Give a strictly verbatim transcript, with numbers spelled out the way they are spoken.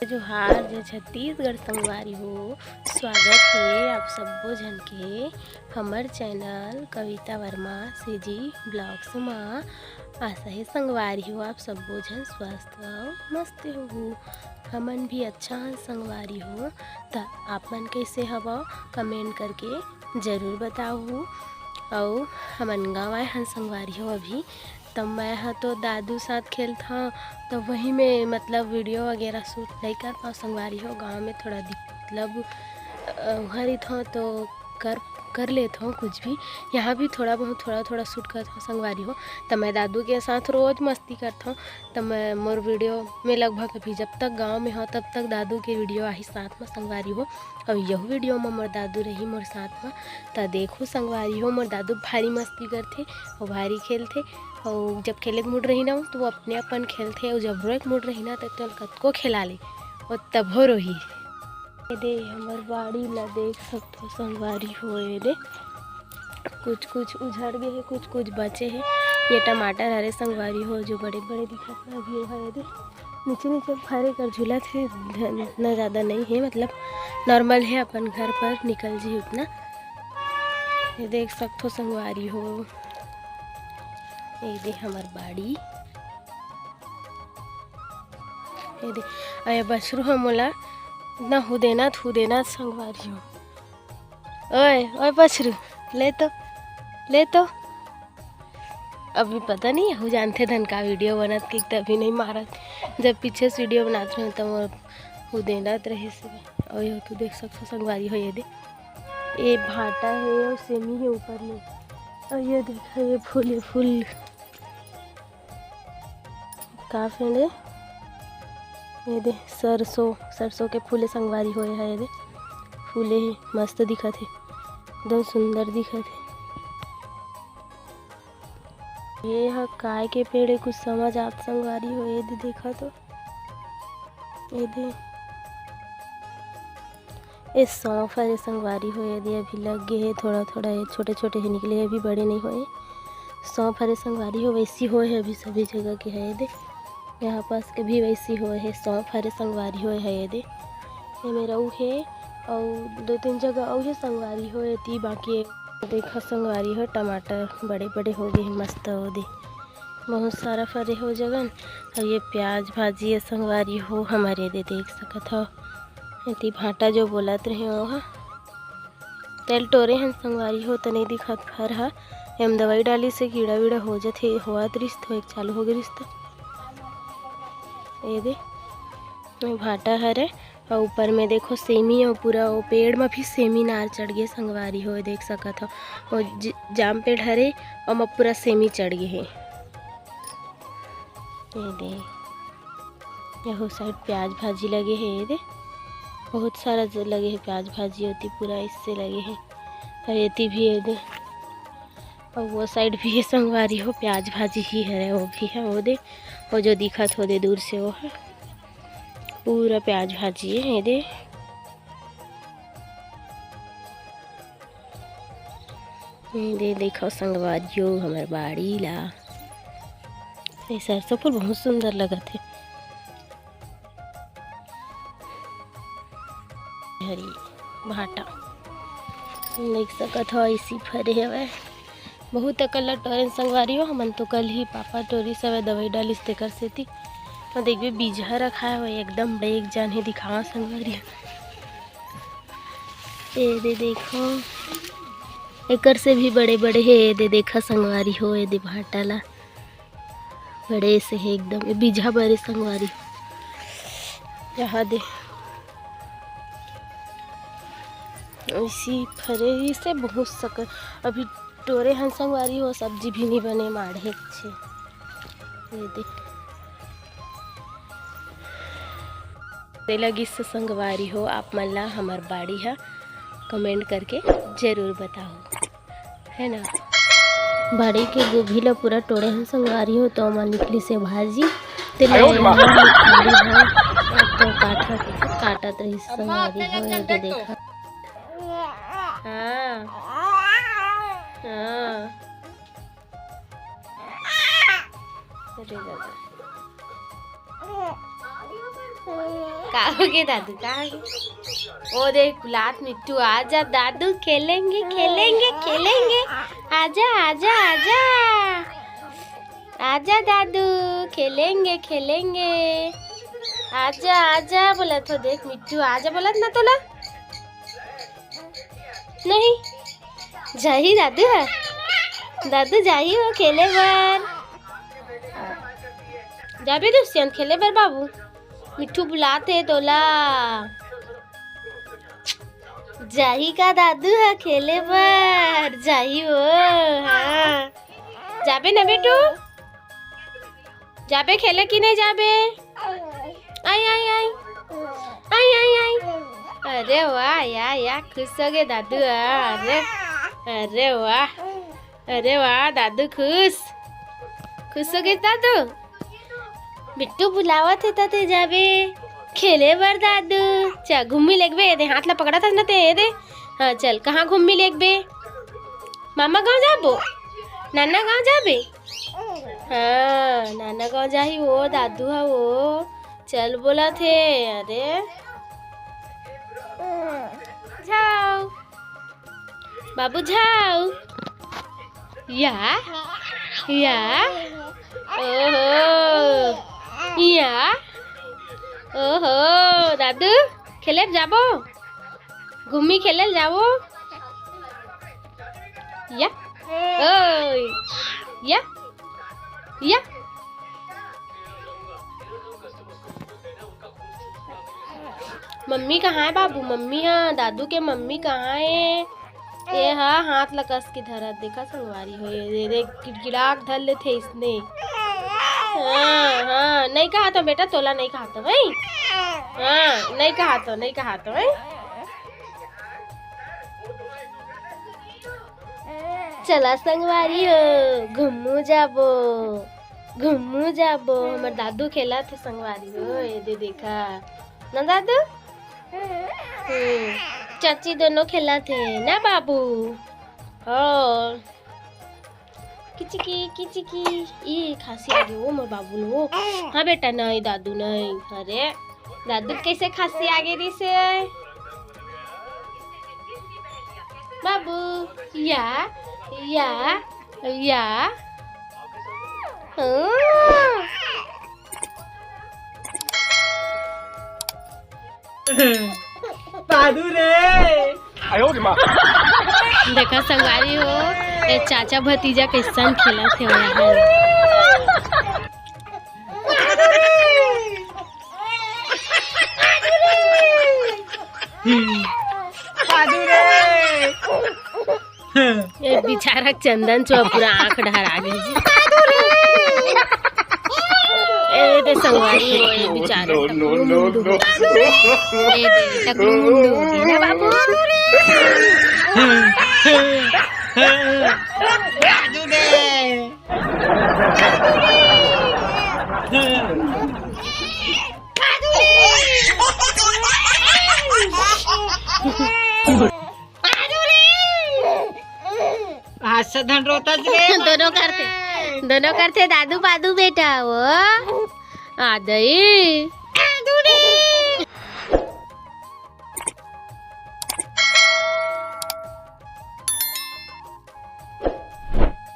जोहार, जय छत्तीसगढ़ संगवारी हो। स्वागत हे आप सब्बो झन के हमर चैनल कविता वर्मा सीजी ब्लॉग्स मा। आशा हे संगवारी हो, आप सब्बो झन स्वस्थ अउ मस्त होहू। हमन भी अच्छा हन संगवारी हो। त आप मन कइसे हवव, कमेंट करके जरूर बताहू। अउ हमन गाँव आए हन संगवारी हो अभी, त मैं ह तो दादू साथ खेलथव, त वही में मतलब वीडियो वगैरह शूट नहीं कर पाओ संगवारी हो। गाँव में थोड़ा दिक-, मतलब, अ, उहाँ रहिथव तो कर, कर लेथव कुछ भी। यहाँ भी थोड़ा बहुत, थोड़ा थोड़ा शूट करथव संगवारी हो। त मैं दादू के साथ रोज मस्ती करथव। त मैं, मोर वीडियो में लगभग अभी जब तक गाँव में हव तब तक दादू के वीडियो आही साथ में संगवारी हो। अउ यहू वीडियो में मोर दादू रही मोर साथ में। त देखू संगवारी हो, मोर दादू भारी मस्ती करथे अउ भारी खेलथे। अउ जब खेले के मूड रही ना, तो वो अपने अपन खेलथे, अउ जब रोए के मूड रही ना, तब तो कतको खेला ले, वो तभो रोही। ये दे, हमर बाड़ी ला देख सकथो संगवारी हो। ये दे, कुछ कुछ उझड़ गए हे, कुछ कुछ बचे हे। ये टमाटर हरे संगवारी हो, जो बड़े बड़े दिखत ना अभी, वो हे। ये दे, नीचे नीचे फरे कर झूलत हे, न ज्यादा नहीं हे, मतलब नॉर्मल हे, अपन घर पर निकल जी उतना। ये देख सकथो संगवारी हो, ये दे हमर बाड़ी। ये दे, अरे बछरू ह मोला ना हु देना, हु देना संगवारी हो। ओए, ओए बछरू, ले तो, ले तो। अभी पता नहीं, हु जानथे धन का वीडियो बनत कि तभी नहीं मारत। जब पीछे से वीडियो बनात रहे, तब वो हु देना रहे से। और ये तो देख सकथो संगवारी हो, ये दे, ये भाटा हे और सेमी हे ऊपर में। और ये देखा, ये फूल, ये फूल का friend हे? ये दे सरसों, सरसों के फूले संगवारी होए हे। ये दे फूले हे, मस्त दिखत हे, एकदम सुंदर दिखत हे। ये ह काय के पेड़ हे, कुछ समझ आप संगवारी हो? ये दे देखा तो, ये दे, ये सौंफ हरे संगवारी हो, ये दे अभी लग गे हे थोड़ा थोड़ा, ये छोटे छोटे हे निकले, अभी बड़े नहीं होए। सौंफ हरे संगवारी हो, वैसी होए हे अभी सभी जगह के हे, ये दे, यहाँ पास के भी वैसी होए हे, सौंफ हरे संगवारी होए हे, ये दे, ये मेरा ऊ हे, अउ दो तीन जगह अउ हे संगवारी हो, ये ती बाकी देखा संगवारी हो, टमाटर बड़े बड़े हो गए हे, मस्त हो दे, बहुत सारा फरे हो जगन। अउ ये प्याज भाजी हे संगवारी हो, हमर ये दे देख सकत हो, एती भाटा जो बोलत रहे ओहा, तेल टोरे हन संगवारी हो, त नहीं दिखत फर हा, एम दवाई डाली से कीड़ा वीड़ा हो जथे, होवत रिस तो एक चालू हो गए रिस त। ये दे, ये भाटा हरे, अउ ऊपर में देखो सेमी, अउ पूरा वो पेड़ में भी सेमी नार चढ़ गए संगवारी हो, देख सकत हो। वो ज-, जाम पेड़ हरे, ओमा पूरा सेमी चढ़ गए हे। ये दे, यहू side प्याज भाजी लगे हे, ये दे, बहुत सारा ज-, लगे हे प्याज भाजी, होती पूरा इससे लगे हे। और ये ती भी ये दे, और वो side भी हे संगवारी हो, प्याज भाजी ही हरे, वो भी हे, वो दे, वो जो दिखत हो दे दूर से, वो हे। पूरा प्याज भाजी हे, ये दे। ये दे देखो संगवारियो, हमर बाड़ी ला। ये सरसों फूल बहुत सुंदर लगत हे। हरी भाटा देख सकत हो, इसी फरे हवय। बहुत अकन ला टोरेन संगवारी हो, हमन तो कल ही पापा टोरिस हवय, दवाई डालिस तेकर सेती। अउ देखबे बीजहा रखाय हवय, एकदम बड़े एक जान हे, दिखावा संगवारी हो। ए दे देखो, एकर से भी बड़े बड़े हे। ए दे देखा संगवारी हो, ए दे भाटा ला। बड़े से हे एकदम, ये बीजहा बरे संगवारी। यहाँ दे, ऐसी फरे ही से बहुत सकत। अभी टोरे हन संगवारी हो, सब्जी भी नहीं बने, माढ़े छे। ये दे, ते लगिस संगवारी हो, आप मन ला हमर बाड़ी हा comment करके जरूर बताओ। है ना। बाड़ी के गोभी ला पूरा टोड़े हन संगवारी हो, तो ओमा निकलिस हे भाजी। तेला आयो रे माँ। एमा निकाली हो, तो काटत, काटत रहिस संगवारी हो, ये दे देखा। हाँ। हाँ। अरे दादा। का होगे दादू, का होगे? ओ देख, बुलात मिट्टू, "आजा दादू, खेलेंगे, खेलेंगे, खेलेंगे। आजा, आजा, आजा। आजा दादू, खेलेंगे, खेलेंगे। आजा, आजा," बोलत हो। देख मिट्टू, "आजा," बोलत ना तोला। नहीं, जाही दादू ह। दादू जाही वो खेले बर। जाबे दुष्यंत खेले बर बाबू। मिट्टू बुलात हे तोला। जाही का दादू ह खेले बर? जाही वो। हाँ। जाबे ना बेटू? जाबे खेले कि नहीं जाबे? आई, आई, आई। आई, आई, आई। अरे वाह, या, या, खुश होगे दादू, हाँ, अरे, अरे वाह। अरे वाह, दादू खुश। खुश होगे दादू? बिट्टू बुलावत हे त ते जाबे खेले बर दादू। चल, घूमी लेगबे, ये दे, हाथ ला पकड़त हस ना ते, ये दे। हाँ, चल, कहाँ घूमी लेगबे? मामा गाँव जाबो? नाना गाँव जाबे? हाँ, नाना गाँव जाही वो, दादू ह वो। चल बोलत हे, अरे। जाओ। बाबू जाओ। या, या। ओहो। या। ओहो, दादू, खेले जाबो? घूमी खेले जाबो? या। ओए। या। या। मम्मी कहाँ हे बाबू? मम्मी ह, दादू के मम्मी कहाँ हे? ए ह हाथ ला कस के धरत, देखा संगवारी हो, ये दे, गिड़गिड़ा के धर लेथे इसने। हाँ, हाँ, नहीं कहा तो बेटा, तोला नहीं कहा तो भाई। हाँ, नहीं कहा तो, नहीं कहा तो भाई। चला संगवारी हो, घूमू जाबो, घूमू जाबो। हमर दादू खेलत हे संगवारी हो, ये दे देखा ना दादू। हम्म, चाची दोनों खेलत हे ना बाबू। हाँ। किचिकी, किचिकी। ई खांसी आगे वो मोर बाबू लो। हाँ बेटा, नहीं दादू नहीं। अरे, दादू कैसे खांसी आगे दिसे? बाबू, या, या, या। हाँ। दादू रे। देखा संगवारी हो, ए चाचा भतीजा कैसन खेलत हे वहाँ। दादू रे। ए बिचारा चंदन चौहा पूरा आंख डहरा गे जी। ए दे संगवारी हो, ए बिचारा टकलू मुंडू। ए दे टकलू मुंडू हो गे ना बाबू। आज से धन रोतस रे। दोनों करथे, दोनों करथे दादू बादू बेटा वो। आ दई।